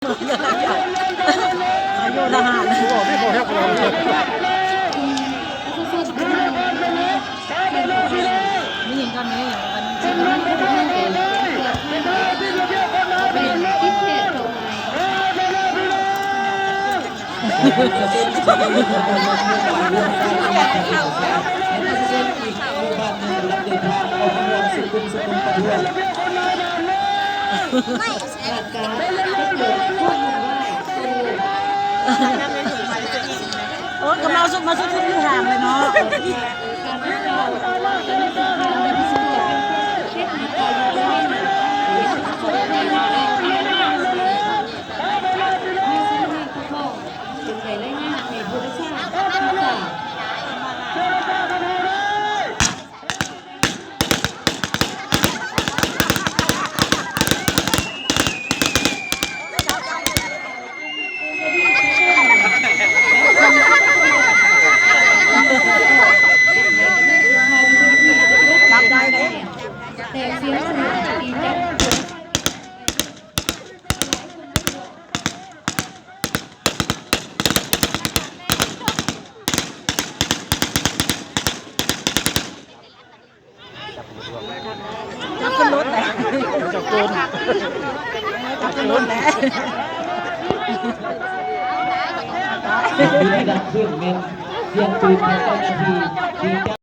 ອາຍຸທະຫານ ມີຫຍັງກໍມີຫຍັງກັນ. ໂອ້ຍ ກຳລັງສຸກມາສຸກຢູ່ທາງເລີຍເນາະ. ເປັນໄປໄດ້ຍາກໃນໂທລະສັບ ແຕ່ສຽງສະໜາມຕີຈັບ ຈັບຂຶ້ນລົດແຫຼະ ຈັບໂຈນ ຈັບຂຶ້ນລົດແຫຼະ ທີ່ດັງຂຶ້ນແມ່ນສຽງປືນຂອງເຈົ້າໜ້າທີ່ທີ່